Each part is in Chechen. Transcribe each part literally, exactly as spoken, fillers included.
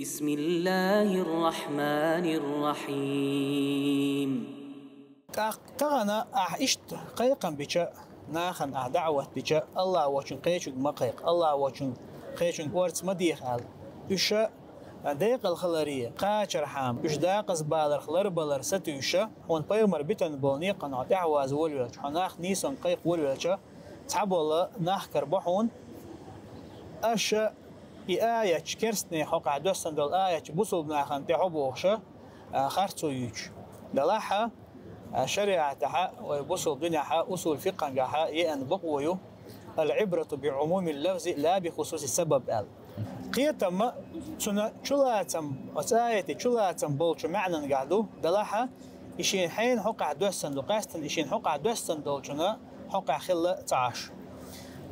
بسم الله الرحمن الرحيم. ТӀаккха тахана ахь иштта кхайкхам бича, нахана ахь даӀват бича, Аллах вочун кхечуьнга ма кхайкха, Аллах вочун кхечуьнга орца ма деха аьлла. Уьш декъал хиларе кхачархьама, уьш дакъазбаларх ларбалар сатуьйша, хьуна пайхамар битан болу некъан хьо тӀаьхьаваза волавелча, хьо нах нийсонга кхайкха волавелча, цхьаболу нах кара бо хьуна, аша и аятча, керстне хьокъахь доьссан долу аятча бусулба нахана тӀе хьо бохуша, харцо юьйчу. Далахьа, шариатахьа, вай бусулба динехьа, усул фикъхьангахьа еана бакъо ю, «Ал-ибрату би умумил лафзи ла би хусуси сабаб», аьлла. Кхетамма цуьнан чулацам, оцу аяти чулацам болчу маьӀнангахь ду, далахьа, и шен хьенан хьокъахь доьссан ду, къаьстина и шен хьокъахь доьссан долчунна хьокъехь хилла ца Ӏаш.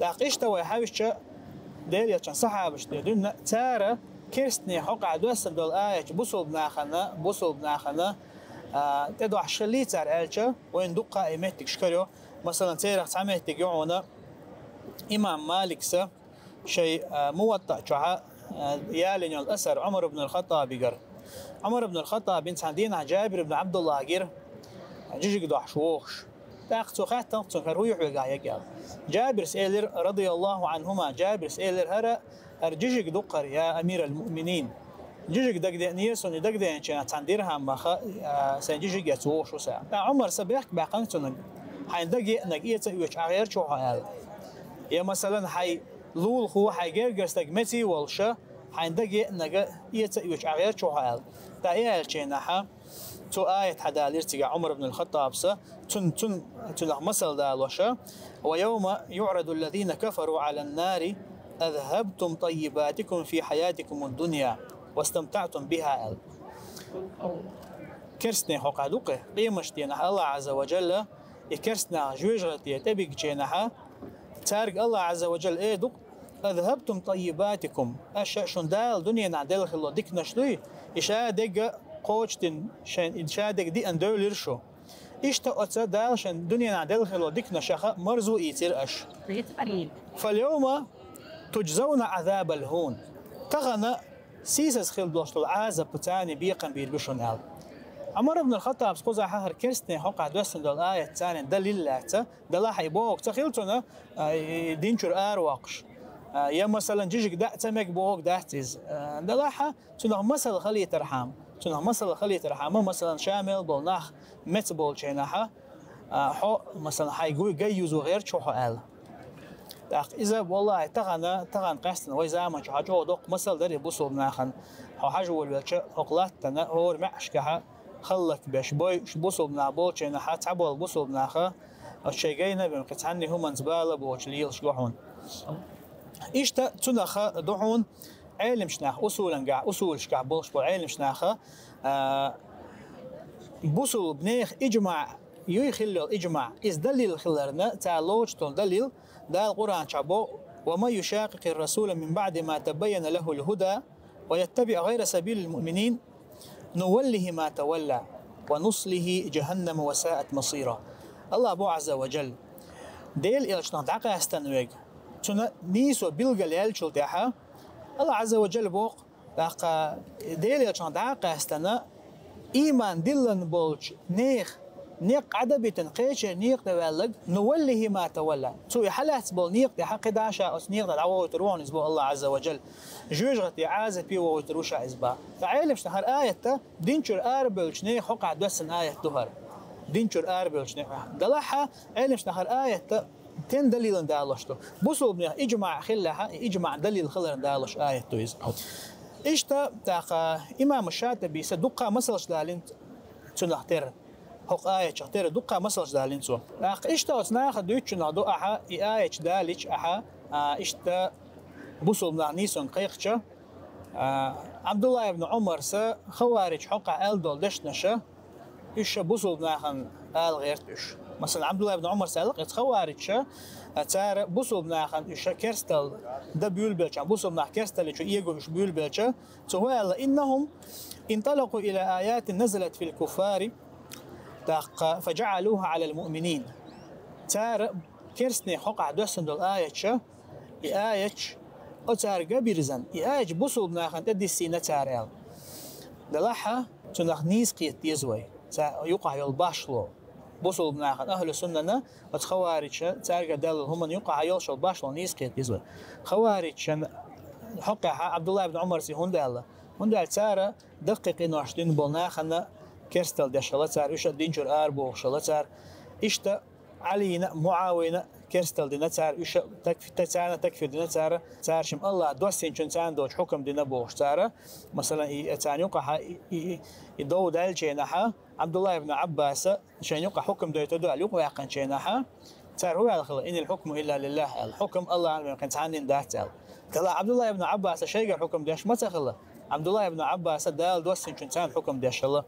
ТӀаккха иштта вай хьаьвсича, Делан элчан сахьабаш тӀе дуьйна, цара керстне хьокъахь доьссан долу аятча бусулба нахана, бусулба нахана, а, тӀедохьуш хиллий цара аьлча, вайна дуккха а и меттигаш карайо. Масалан, церах цхьа меттиг ю хьуна, имам Маликса шайн, а, Муваттаъ чохьа, а, ялийна йолу асар Ӏумар ибн ал-Хаттабигара. Ӏумар ибн ал-Хаттабин цхьана дийнахь Джабир ибн Абдуллахьгира жижиг дохьуш вогӀуш. ТӀаккха цо хаьттина цуьнга, хӀара хӀун ю хьоьгахь яга аьлла. Джабирс элира, радияллаху Ӏанхума, Джабирс элира, хӀара, хӀара жижиг ду-кх хӀара, я амир-ал-муъминин. Жижиг дагадеанера суна, и дагадеанчу хенахь цхьана дирхьам баха, а, сайн жижиг эцна вогӀуш ву сан. ТӀаккха Ӏумарса бехк баьккхина цуьнга, хьайна дагадеанарг эца а оьцуш Ӏа гӀерташ ву хьо аьлла. Я, масалан, хьайн лулахо, хьайн гергара стаг меца а волуша, хьайна дагадеанарг эца а оьцуш Ӏа гӀерташ ву хьо аьлла. ТӀаккха и аьллачу хенахьа, цо аят хьадалийра цигахь Ӏумар ибн ал-Хаттабса, цун, цун, цунах масал далоша: «Ва явма юъраду аллазина кафару Ӏалан-нари, азхабтум таййибатикум фи хьаятикумуд-дунья, вастамтаътум биха», аьлла. Керстне хьокъахь ду-кх и, къематдийнахь Аллах Ӏазза ва Джалла и керстнах жоьжахате тӀебигчу хенахьа, цаьрга Аллах Ӏазза ва Джалла эр ду-кх: «Азхабтум таййибатикум», аша шун Дала дуьненахь делла хилла диканаш дуй, и ша дегга кхочушдина, шайн и ша дегга диъна девлира шу. Иштта оцу Дала шайн дуьненахь делла хилла диканашаха марзо ийцира аша. «Фал-явма туджзавна Ӏазабал-хун». Тахана сийсаз хила долуш долу Ӏазап царна бекхам бийр бу шуна аьлла. Ӏумар ибн ал-Хаттабс кхузахь хӀара керстне хьокъахь доьссан долу аят царна далил лаьцна, далахьа и бохург ца хилла цунна, а, и дин чуьра аравоккхуш. А, я, масалан, жижиг даа ца мега бохург дац иза. А, далахьа, цунах масал хилийтархьама, цунах масал хилийтархьама, масалан, ша мел болу нах меца болчу хенахьа, а, хьо, масалан, хьайн гуй гай юзо гӀерташ ву хьо аьлла. ТӀаккха иза, валлахӀи, тахана, тахана къаьстина вай заманчохь чӀогӀа доккха масал дара и бусулба нахана. Хьо хьажа волавелча, хӀокху латтана хӀора маьӀашкахьа хӀаллакбеш бойуш бусулба нах болчу хенахьа, цхьаболу бусулба наха оцу шайн гайна а бен кхин цхьанна хӀуманца бала боцуш лелаш го хьуна. Иштта цунаха ду хьуна Ӏеламчу наха, усулангахь, усулашкахь болуш болу Ӏеламчу наха, а, бусулба нехан иджмаъ юй хилла йолу иджмаъ, иза далил хиларна, цара лоцуш долу далил, Дала Къуръан чохь боху: «Ва ман юшакъикъир-расула мин баъди ма табаййана лахул-худа ва яттаби гӀайра сабилил-муъминин, нуваллихи ма тавалла, ва нуслихи джаханнама ва саат масира». Аллах боху Ӏазза ва Джалла: Делан элчанах дӀакъаьстина верг, цунна нийсо билгалъяьллачул тӀаьхьа, Аллах Ӏазза ва Джалла боху, тӀаккха Делан элчанах дӀакъаьстина, ийман диллина болчу нехан некъ Ӏадабитина кхечеран некъа тӀе ваьлларг, нуваллихи ма тавалла. Цо и хьалаьцна болу некъа тӀехьа кхидӀа ша оцу некъа тӀе дӀавохуьйтур ву хьуна иза боху Аллах Ӏазза ва Джалла. Жоьжахате Ӏазапе вохуьйтур ву ша иза боху. Ткъа Ӏеламчу наха хӀара аят дин чуьра арабевллачу нехан хьокъахь доьссина аят ду хӀара. Дин чуьра арабевллачу нехан. Далахьа, Ӏеламчу наха хӀара аят стен далилан далош ду. Бусулба нехан иджмаъ хиллехьа, и иджмаъ далил хиларан далош аят ду иза. Иштта, тӀаккха имам Шатибис дуккха масалш далийна цунах тера, хӀокху аятах тера дуккха масалш далийна цо. ТӀаккха иштта оцу наха дуьйцучунах ду ахьа, и аяташ далийча ахьа, а, иштта бусулба нах нийсонга кхайкхича, а, Ӏабдулла ибн Ӏумарса хаваридж хьокъахь аьлла долу дешнаша, уьш ша бусулба нахана ала гӀерта уьш. Масалан, Ӏабдулла ибн Ӏумарса аьлла, иза хавариджаша, а, цара бусулба нахана уьш ша керстал дан буьйлабелча, бусулба нах керсталличу эго уьш буьйлабелча, цо хӀун аьлла: «Иннахум инталакъу ила аятин назалат фил куффари», тӀаккха, «фаджаӀалуха Ӏалал муъминин». Цара керстне хьокъахь доьссина долу аяташа, и аяташ Оцаьрга бирзан, и аят бусулба нахана тӀе диссийна цара аьлла. Делахь а цунах нийса кхета деза вай. Цу юкъахь йолу башло. Бусулба нахана, ахьлу суннана, оцу хаварична, цаьрга даьлла хӀуманна юкъахь йолуш йолу башло нийса кхета деза вай. Хаварична хьокъехь Ӏабдулла ибн Ӏумарс и хӀунда аьлла? ХӀунда аьлча цара даккхий къинош дина болу нахана керстал деш хилла цара, уьш а дин чуьра ара бохуш хилла цара. Иштта Ӏалина а, МуӀавина а керстал дина цара, уьш а такфи-, та-, царна такфир дина цара, цара шимма Аллах доссинчун царна доцу хьукам дина бохуш цара. Масалан, и, царна юкъахьа и, и, и, и дов даьллачийнахьа, Ӏабдулла ибн Ӏаббаса шайн юкъа хьукам дойту ду аьлла, юкъаваьккхинчийнахьа, цара хӀун аьлла хилла, «Инил хьукму илла лиллахь», аьлла, хьукам Аллахьан вен кхин цхьаннина дац аьлла. Делахь Ӏабдулла ибн Ӏаббаса шайгара хьукам деш ма ца хилла. Ӏабдулла ибн Ӏаббаса Дала доссинчун царна хьукам деш хилла.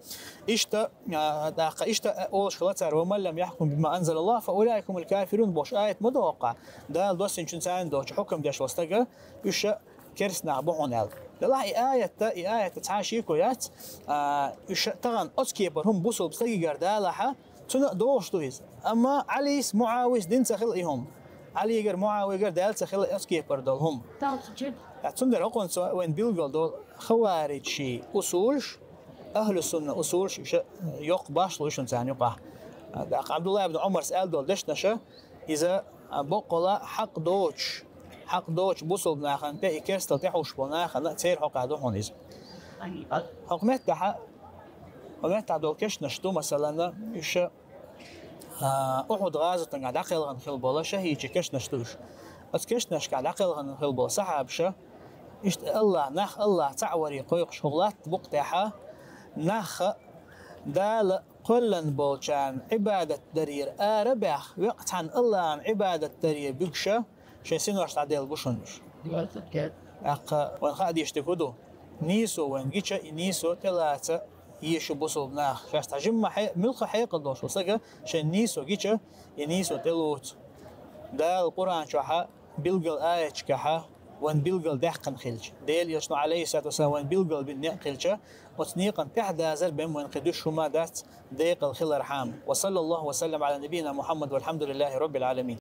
Иштта, а, тӀаккха иштта олуш хилла цара: «Ва ман лам яхкум бима анзалаллахь, фа улаика хумул кафирун», бохуш аят ма ду хӀокхахь. Дала доссинчун царна доцу хьукам деш волу стага, уьш а керст нах бу хьуна аьлла. Делахь и аятта, и аятта цхьа а шеко яц, а, уьш а тахана оцу кепара хӀума бусулба стагигара далахьа, цунна а догӀуш ду иза. Амма Ӏалис, МуӀавис дина ца хилла и хӀума. Ӏалигара, МуӀавигара даьлла ца хилла оцу кепара долу хӀума. Цундела хӀокхунца вайн билггал долу хаваричийн усулш, ахьлу сунна усулш, уьш а йоккха башло ю шуна царна юкъахь. ТӀаккха Ӏабдулла ибн Ӏумарс аьлла долу дешнаша, иза, а, боккъала хьакъ доцуш, хьакъ доцуш бусулба нахана тӀе и керстал тӀехьуш болу нахана церан хьокъехь ду хьуна иза. ХӀокху меттехьа, хӀокху меттехь долу кешнаш ду, масалана, уьш а, а, Ухьуд гӀазотангахь дӀакхелхина хилла болу шахӀидчийн кешнаш ду уьш. Оцу кешнашкахь дӀакхелхина хилла болу сахьабаша, иштта Аллах, нах Аллах цхьаъ варе кхойкхуш хӀокху латта букъа тӀехьа, нах Дала кхоьллина болчарна Ӏибадат дарера ара а баьхна, веккъа цхьанна Аллахьан Ӏибадат даре буьгуша, шайн синош дӀаделла бу шуна уьш. ТӀаккха вайн хаа дийш дерг хӀун ду? Нийсо вайн гича, и нийсо тӀелаца еза шу бусулба нах. Шаьш цхьа жимма хье-, муьлхха хьекъал долуш волу стага шайн нийсо гича, и нийсо тӀелоцу. Дала Къуръан чохьа билггал аятчикахьа вайн билггал даьккхина хилча, Делан Элчано, Ӏалайхиссалату вассалам, вайн билггал бина некъ хилча, оцу некъан тӀаьхьадазар бен вайн кхин дуьш хӀума дац, декъал хилархьама. Ва саллаллаху ва саллам Ӏала набийина Мухьаммад, валхьамдулиллахи роббил Ӏаламин.